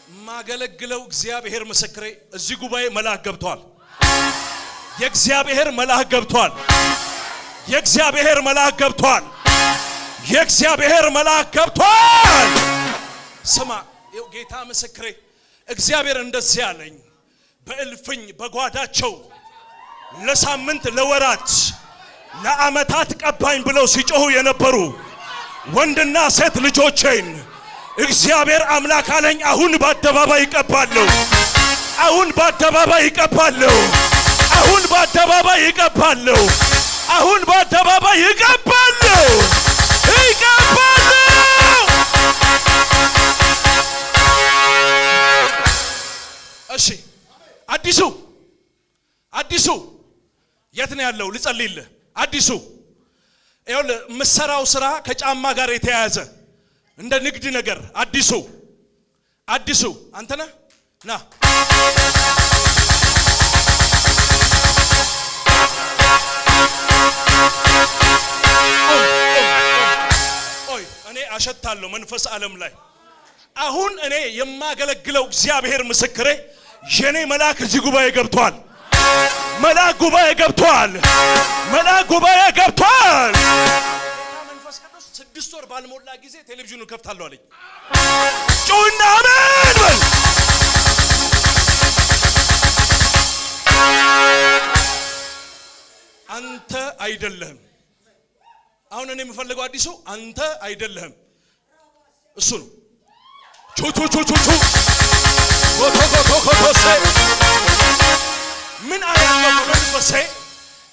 ማገለግለው እግዚአብሔር ምስክሬ፣ እዚህ ጉባኤ መልአክ ገብቷል። የእግዚአብሔር መልአክ ገብቷል። የእግዚአብሔር መልአክ ገብቷል። የእግዚአብሔር መልአክ ገብቷል። ስማ፣ ይኸው ጌታ ምስክሬ፣ እግዚአብሔር እንደዚህ አለኝ። በእልፍኝ በጓዳቸው ለሳምንት፣ ለወራት፣ ለዓመታት ቀባኝ ብለው ሲጮሁ የነበሩ ወንድና ሴት ልጆቼን እግዚአብሔር አምላክ አለኝ፣ አሁን በአደባባይ ይቀባለሁ። አሁን በአደባባይ ይቀባለሁ። አሁን በአደባባይ ይቀባለሁ። አሁን በአደባባይ ይቀባለሁ። ይቀባለሁ። እሺ፣ አዲሱ፣ አዲሱ የት ነው ያለው? ልጸልይልህ። አዲሱ፣ ይኸውልህ፣ የምትሰራው ስራ ከጫማ ጋር የተያያዘ እንደ ንግድ ነገር። አዲሱ፣ አዲሱ አንተ ነህ? ና። ቆይ፣ ቆይ፣ እኔ አሸታለሁ መንፈስ ዓለም ላይ። አሁን እኔ የማገለግለው እግዚአብሔር ምስክሬ፣ የኔ መልአክ እዚህ ጉባኤ ገብቷል። መልአክ ጉባኤ ገብቷል። መልአክ ጉባኤ ገብቷል። መንፈስ ቅዱስ 6 ወር ባልሞላ ጊዜ ቴሌቪዥኑን ከፍታለሁ አለኝ። ጩና አሜን በል። አንተ አይደለህም። አሁን እኔ የምፈልገው አዲሱ አንተ አይደለህም፣ እሱ ነው። ቹ ቹ ቹ ቹ ቹ ጎቶ ጎቶ ጎቶሴ። ምን አያለው በመንፈሴ?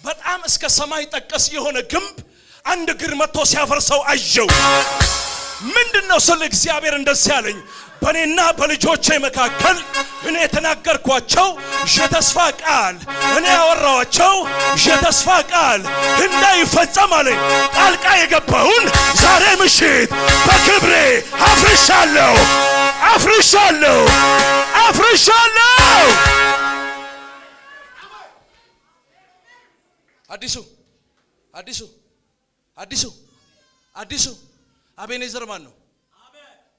በጣም እስከ ሰማይ ጠቀስ የሆነ ግንብ አንድ እግር መጥቶ ሲያፈርሰው አየው። ምንድን ነው ስል እግዚአብሔር እንደዚህ አለኝ፣ በእኔና በልጆቼ መካከል እኔ የተናገርኳቸው የተስፋ ቃል፣ እኔ ያወራኋቸው የተስፋ ቃል እንዳይፈጸም አለኝ ጣልቃ የገባውን ዛሬ ምሽት በክብሬ አፍርሻለሁ፣ አፍርሻለሁ፣ አፍርሻለሁ። አዲሱ፣ አዲሱ፣ አዲሱ፣ አዲሱ። አቤኔዘር ማን ነው?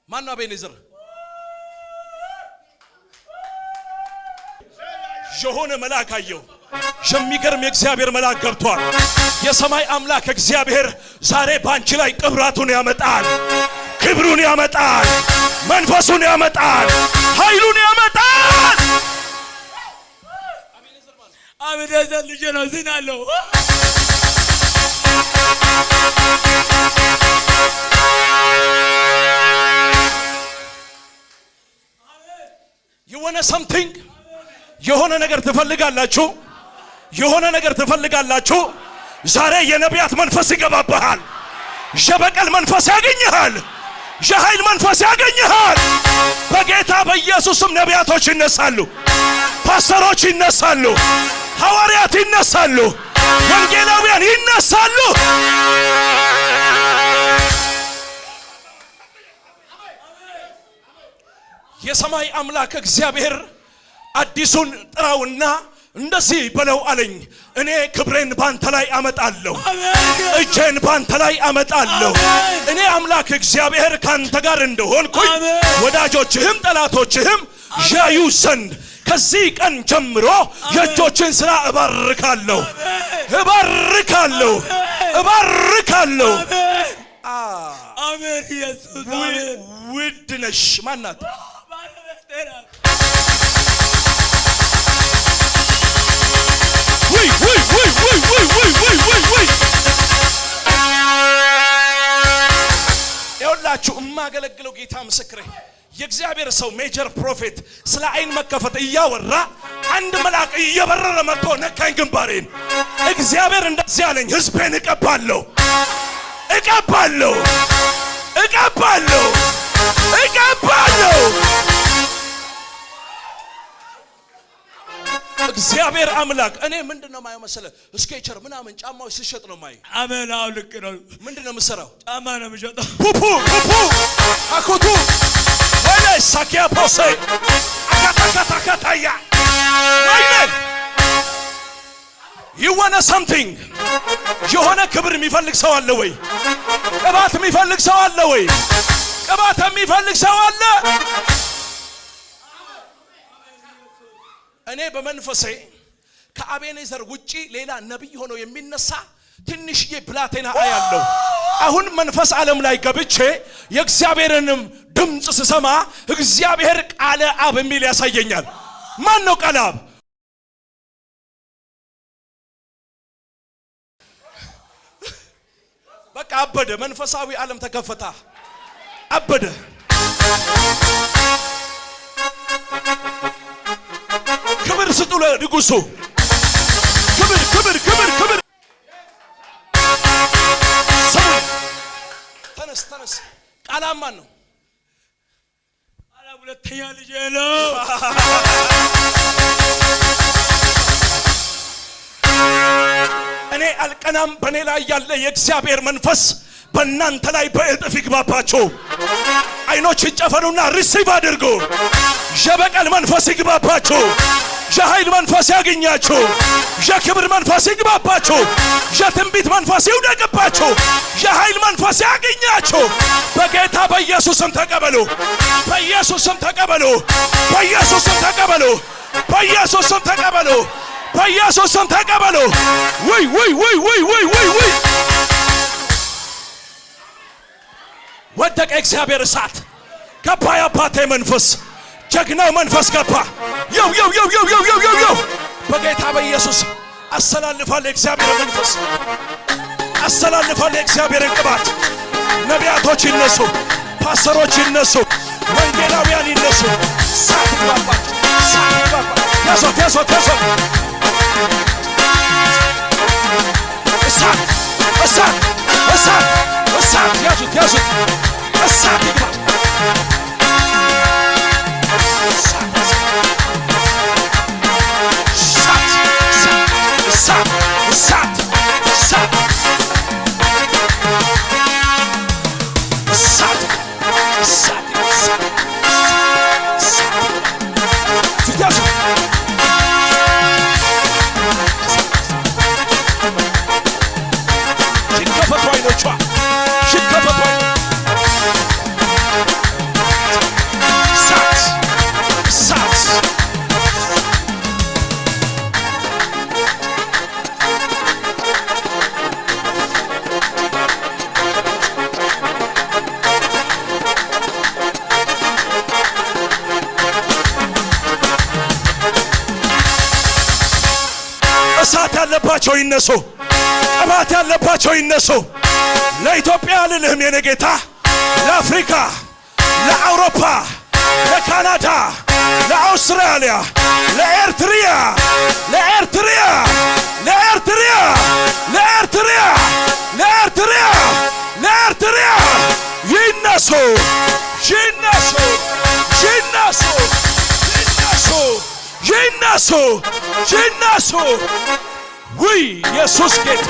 ማን ነው አቤኔዘር? የሆነ መልአክ አየሁ። የሚገርም የእግዚአብሔር መልአክ ገብቷል። የሰማይ አምላክ እግዚአብሔር ዛሬ በአንቺ ላይ ቅብራቱን ያመጣል፣ ክብሩን ያመጣል፣ መንፈሱን ያመጣል፣ ኃይሉን ያመጣል። አቤኔዘር ልጄ ነው። እዚህ ነው ያለው። You wanna something? የሆነ ነገር ትፈልጋላችሁ? የሆነ ነገር ትፈልጋላችሁ? ዛሬ የነቢያት መንፈስ ይገባብሃል። የበቀል መንፈስ ያገኝሃል። የኃይል መንፈስ ያገኝሃል። በጌታ በኢየሱስም ነቢያቶች ይነሳሉ፣ ፓስተሮች ይነሳሉ፣ ሐዋርያት ይነሳሉ፣ ወንጌላውያን ይነሳሉ። የሰማይ አምላክ እግዚአብሔር አዲሱን ጥራውና እንደዚህ በለው አለኝ። እኔ ክብሬን ባንተ ላይ አመጣለሁ፣ እጄን ባንተ ላይ አመጣለሁ። እኔ አምላክ እግዚአብሔር ካንተ ጋር እንደሆንኩኝ ወዳጆችህም ጠላቶችህም ያዩ ዘንድ ከዚህ ቀን ጀምሮ የእጆችን ሥራ እባርካለሁ፣ እባርካለሁ፣ እባርካለሁ። አሜን። ኢየሱስ አሜን። ውድ ነሽ። ማናት? ባለቤቴ ናት። ውይ ውይ ውይ ውይ ውይ ውይ ውይ ውይ ውይ! ይኸውላችሁ፣ የማገለግለው ጌታ ምስክሬ፣ የእግዚአብሔር ሰው major prophet ስለ አይን መከፈት እያወራ አንድ መልአክ እየበረረ መጥቶ ነካኝ ግንባሬን። እግዚአብሔር እንደዚህ አለኝ፣ ህዝቤን እቀባለሁ፣ እቀባለሁ፣ እቀባለሁ፣ እቀባለሁ። እግዚአብሔር አምላክ እኔ ምንድን ነው ማየው መሰለህ? Skechers ምናምን ጫማዎች ሲሸጥ ነው ማየው። አሜን። አዎ፣ ልክ ነው። ምንድን ነው የምትሰራው? ጫማ ነው የምሸጠው። ፑፑ ፑፑ አኩቱ ወይኔ ሳኪያ ፖሴ አካታካታካታያ ወይኔ። You wanna something? የሆነ ክብር የሚፈልግ ሰው አለ ወይ? ቅባት የሚፈልግ ሰው አለ ወይ? ቅባት የሚፈልግ ሰው አለ? እኔ በመንፈሴ ከአቤኔዘር ውጪ ሌላ ነቢይ ሆኖ የሚነሳ ትንሽዬ ብላቴና አያለሁ። አሁን መንፈስ ዓለም ላይ ገብቼ የእግዚአብሔርንም ድምፅ ስሰማ እግዚአብሔር ቃለ አብ የሚል ያሳየኛል። ማን ነው ቃለ አብ? በቃ አበደ። መንፈሳዊ ዓለም ተከፈታ፣ አበደ። ክብር ስጡ ለንጉሱ። ክብር ክብር ክብር ክብር። ተነስ ተነስ። ቃላም ማን ነው? ቃላም ሁለተኛ ልጄ ነው። እኔ አልቀናም። በእኔ ላይ ያለ የእግዚአብሔር መንፈስ በእናንተ ላይ በእጥፍ ይግባባችሁ። አይኖች ይጨፈኑና receive አድርጉ። የበቀል መንፈስ ይግባባችሁ። የኃይል መንፈስ ያግኛችሁ። የክብር መንፈስ ይግባባችሁ። የትንቢት መንፈስ ይውደቅባችሁ። የኃይል መንፈስ ያግኛችሁ። በጌታ በኢየሱስም ተቀበሉ። በኢየሱስም ተቀበሉ። በኢየሱስም ተቀበሉ። በኢየሱስም ተቀበሉ። በኢየሱስም ተቀበሉ። ውይ ውይ ውይ ውይ ውይ ውይ ውይ! ወደቀ እግዚአብሔር እሳት ገባ። የአባቴ መንፈስ ጀግናው መንፈስ ገባ። የው የው የው የው የው የው የው የው በጌታ በኢየሱስ አሰላልፋለሁ። የእግዚአብሔር መንፈስ አሰላልፋለሁ። የእግዚአብሔርን ቅባት ነቢያቶች ይነሱ፣ ፓስተሮች ይነሱ፣ ወንጌላውያን ይነሱ። እሳት ይግባባቸው፣ እሳት ይግባባቸው። ያዟት ያዟት ያዟት። እሳት እሳት እሳት እሳት! ያዙት ያዙት! እሳት ይግባ! እሳት እሳት እሳት እሳት እሳት እሳት እሳት እሳት እሳት! ይከፈቱ አይኖቿ፣ ይከፈቱ። እሳት እሳት! እሳት ያለባቸው ይነሱ። ቅባት ያለባቸው ይነሱ። ለኢትዮጵያ አልልህም የኔ ጌታ፣ ለአፍሪካ፣ ለአውሮፓ፣ ለካናዳ፣ ለአውስትራሊያ፣ ለኤርትሪያ፣ ለኤርትሪያ፣ ለኤርትሪያ፣ ለኤርትሪያ፣ ለኤርትሪያ፣ ለኤርትሪያ ይነሱ፣ ይነሱ፣ ይነሱ፣ ይነሱ፣ ይነሱ፣ ይነሱ። ውይ ኢየሱስ ጌታ!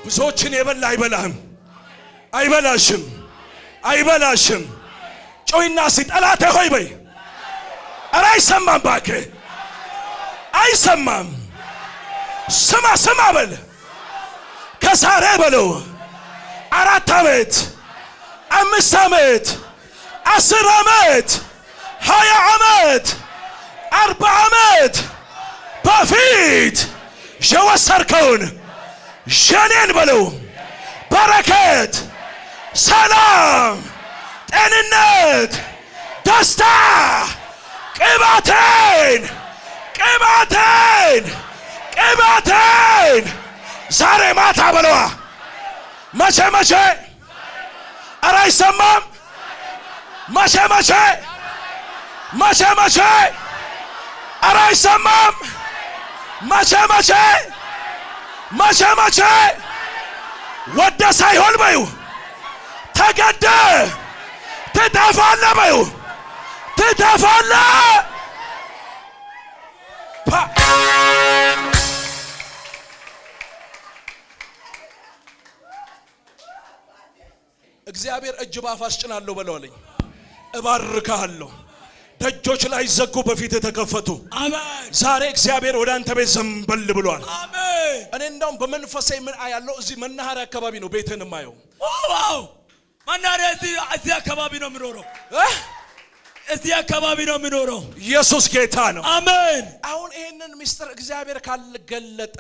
ብዙዎችን የበላ አይበላህም፣ አይበላሽም፣ አይበላሽም። ጮይና ሲ ጠላቴ ሆይ በይ። ኧረ አይሰማም፣ እባክህ አይሰማም። ስማ ስማ በል፣ ከዛሬ በለው 4 ዓመት፣ 5 ዓመት፣ 10 ዓመት፣ 20 ዓመት፣ 40 ዓመት በፊት የወሰድከውን የኔን በለው በረከት፣ ሰላም፣ ጤንነት፣ ደስታ፣ ቅባቴን፣ ቅባቴን፣ ቅባቴን ዛሬ ማታ በለዋ። መቼ መቼ? ኧረ አይሰማም። መቼ መቼ? መቼ መቼ? ኧረ አይሰማም። መቼ መቼ? መቼ መቼ? ወደ ሳይሆን በዩ ተገደ ትጠፋለህ በዩ ትጠፋለህ። ፓ እግዚአብሔር እጅ ባፍ አስጭናለሁ በለው አለኝ። እባርካለሁ። ደጆች ላይ ዘጉ በፊት ተከፈቱ። አሜን። ዛሬ እግዚአብሔር ወደ አንተ ቤት ዘንበል ብሏል። አሜን። እኔ እንዳውም በመንፈሴ ምን አያለው፣ እዚህ መናኸሪያ አካባቢ ነው ቤትህን የማየው። Wow! መናኸሪያ እዚህ አካባቢ ነው የምኖረው። እ? እዚህ አካባቢ ነው የምኖረው። ኢየሱስ ጌታ ነው። አሜን። አሁን ይሄንን ምስጢር እግዚአብሔር ካልገለጠ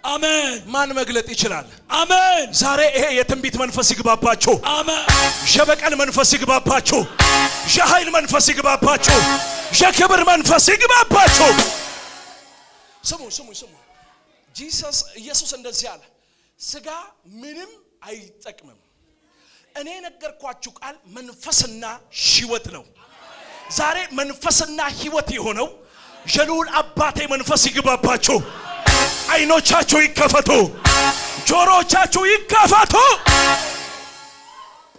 አሜን። ማን መግለጥ ይችላል? አሜን። ዛሬ ይሄ የትንቢት መንፈስ ይግባባችሁ። አሜን። የበቀል መንፈስ ይግባባችሁ። የኃይል መንፈስ ይግባባችሁ። የክብር መንፈስ ይግባባችሁ። ስሙ፣ ስሙ፣ ስሙ። Jesus ኢየሱስ እንደዚህ አለ፣ ስጋ ምንም አይጠቅምም። እኔ የነገርኳችሁ ቃል መንፈስና ሕይወት ነው። ዛሬ መንፈስና ሕይወት የሆነው የልዑል አባቴ መንፈስ ይግባባችሁ። አይኖቻችሁ ይከፈቱ፣ ጆሮቻችሁ ይከፈቱ።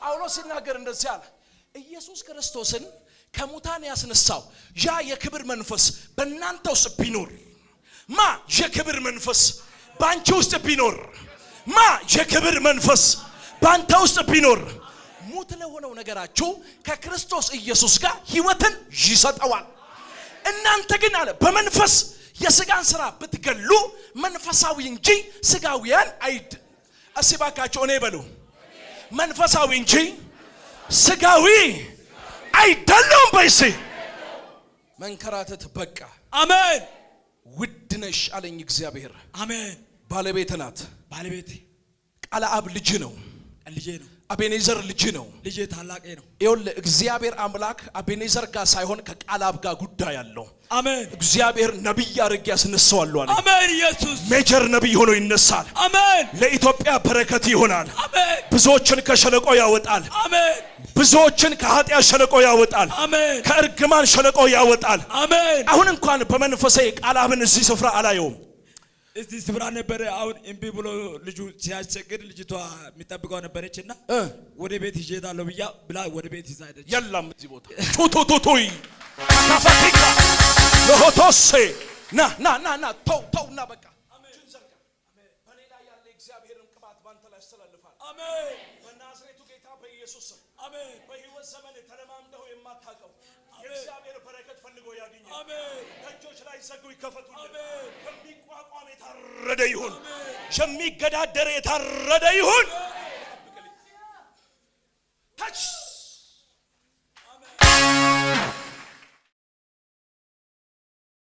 ጳውሎስ ሲናገር እንደዚህ አለ፣ ኢየሱስ ክርስቶስን ከሙታን ያስነሳው ያ የክብር መንፈስ በእናንተ ውስጥ ቢኖር፣ ማ የክብር መንፈስ በአንቺ ውስጥ ቢኖር፣ ማ የክብር መንፈስ በአንተ ውስጥ ቢኖር፣ ሙት ለሆነው ነገራችሁ ከክርስቶስ ኢየሱስ ጋር ሕይወትን ይሰጠዋል። እናንተ ግን አለ በመንፈስ የስጋን ስራ ብትገሉ መንፈሳዊ እንጂ ስጋዊያን አይድ እስቲ ባካችሁ እኔ በሉ፣ መንፈሳዊ እንጂ ስጋዊ አይደለሁም። በይሲ መንከራተት በቃ። አሜን። ውድ ነሽ አለኝ እግዚአብሔር። አሜን። ባለቤት ናት። ባለቤቴ። ቃለ አብ ልጅ ነው። ልጄ ነው። አቤኔዘር ልጅ ነው። ልጄ ታላቄ ነው። ይኸውልህ እግዚአብሔር አምላክ አቤኔዘር ጋር ሳይሆን ከቃለ አብ ጋር ጉዳይ አለው። አሜን። እግዚአብሔር ነቢይ አድርጌ ያስነሳዋለሁ አለኝ። አሜን። ኢየሱስ። Major ነቢይ ሆኖ ይነሳል። አሜን። ለኢትዮጵያ በረከት ይሆናል። አሜን። ብዙዎችን ከሸለቆ ያወጣል። አሜን። ብዙዎችን ከኃጢአት ሸለቆ ያወጣል። አሜን። ከእርግማን ሸለቆ ያወጣል። አሜን። አሁን እንኳን በመንፈሴ ቃለ አብን እዚህ ስፍራ አላየውም። እዚህ ስፍራ ነበረ። አሁን እምቢ ብሎ ልጁ ሲያስቸግር ልጅቷ የሚጠብቀው ነበረች እና ወደ ቤት ይዤ እሄዳለሁ ብያ ብላ ወደ ቤት ይዛ ሄደች። የለም እዚህ ቦታ ቱቱቱቱይ ካፋቲካ ለሆቶሴ ና ና ና ና፣ ተው ተው ና በቃ እጅን ዘርጋ። በእኔ ላይ ያለ የእግዚአብሔርን ቅባት ባንተ ላይ ያስተላልፋል። አሜን። በናዝሬቱ ጌታ በኢየሱስ ስም አሜን። በሕይወት ዘመን ተለማምደው የማታውቀው የእግዚአብሔር በረከት ፈልጎ ያግኘ። አሜን። ደጆች ላይ ዘጉ ይከፈቱልህ። አሜን። የሚቋቋም የታረደ ይሁን። የሚገዳደር የታረደ ይሁን።